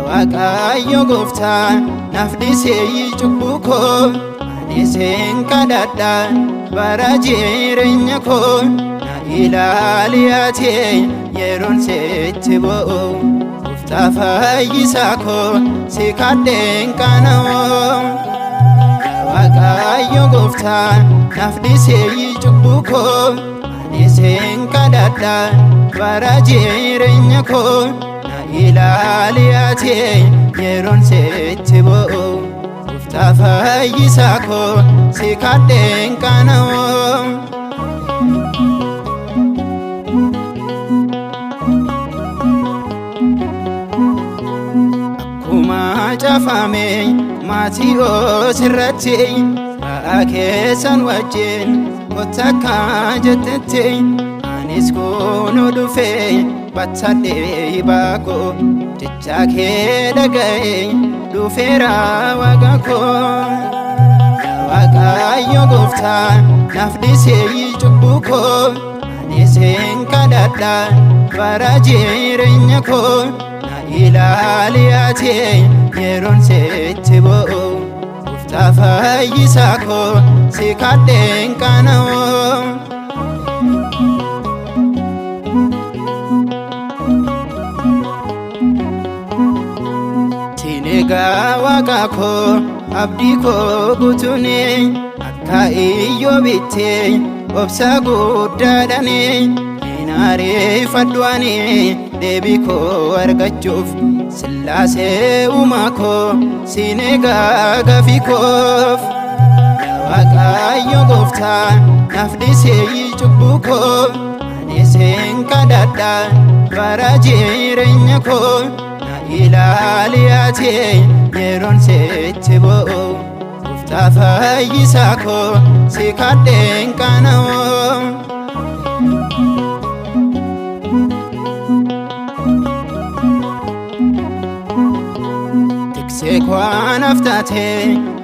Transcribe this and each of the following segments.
Waaqayyo gooftaa, naaf dhiisee cubbuu koo, ani siin kadhadha. Bara jireenya koo na ilaali ati yeroon sitti bo'u. Gooftaa fayyisaa koo, si kadheen qaana'oo. Waaqayyo gooftaa, naaf dhiisee cubbuu koo, ani siin kadhadha. Bara jireenya koo na ilaali ati yeroon sitti bo'u. Gooftaa fayyisaa koo, si kadheen qaana'oo. Akkuma caafame Maatiyoos irratti, ba'aa keessan wajjin kottakka jettetti, anis kunuu dhufee battadhee baakoo, jecha kee dhaga'ee dhufeera, Waaqa koo. Waaqayyo gooftaa, naaf dhiisee cubbuu koo, ani siin kadhadha. Bara jireenya koo na ilaali ati yeroon sitti bo'u. Gooftaa fayyisaa koo, si kadheen qaana'oo. Siin egaa, Waaqa koo, abdii koo guutuuni, akka Iyyoobitti obsa guddaadhaani hin ariifadhu ani deebii koo argachuuf. Sillaasee uumaa koo, siin egaa gafii koof. Waaqayyo gooftaa, naaf dhiisee cubbuu koo, ani siin kadhadha. Bara jireenya koo na ilaali ati yeroon sitti bo'u. Gooftaa fayyisaa koo, si kadheen qaana'oo. Tiksee koo anaaf taate,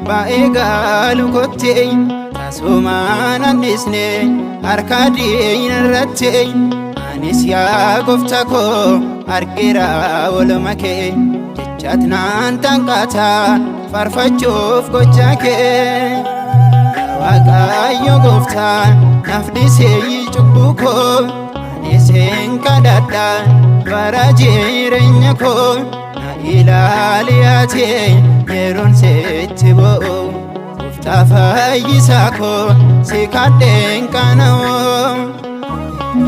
baay'ee gaalu kotte, tasumaan an dhiisne harka diina irratti. Anis yaa gooftaa koo, argeera oolmaa kee, jechaat naan tanqaata faarfachuuf gocha kee. Waaqayyo gooftaa, naaf dhiisee cubbuu koo, ani siin kadhadha. Bara jireenya koo na ilaali ati yeroon sitti bo'u. Gooftaa fayyisaa koo, si kadheen qaana'oo.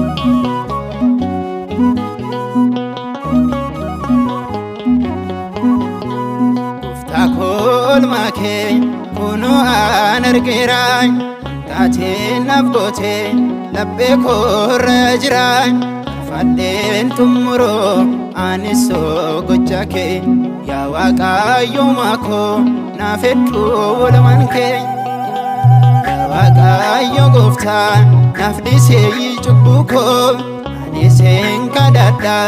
Gooftaa koo, oolmaa kee kunoo an argeera, taateen naaf gootee laphee koorra jira. Faarfadheen xumuroo anis gocha kee, yaa Waaqayyo koo, naaf hedduu oolmaan kee. Yaa Waaqayyo gooftaa, naaf dhiisee cubbuu koo, ani siin kadhadha.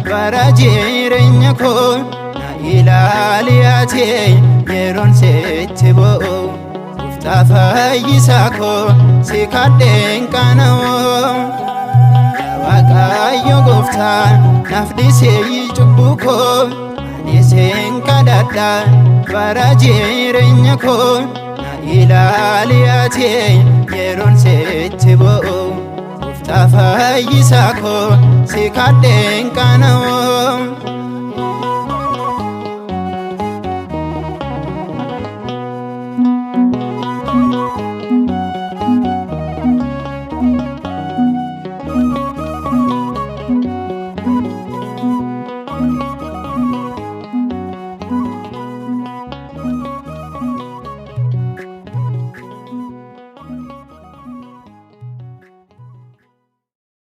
Bara jireenya koo na ilaali ati yeroon sitti bo'u. Gooftaa fayyisaa koo, si kadheen qaana'oo. Waaqayyo gooftaa, naaf dhiisee cubbuu koo, ani siin kadhadha. Bara jireenya koo na ilaali ati yeroon sitti bo'u. Gooftaa fayyisaa koo, si kadheen qaana'oo.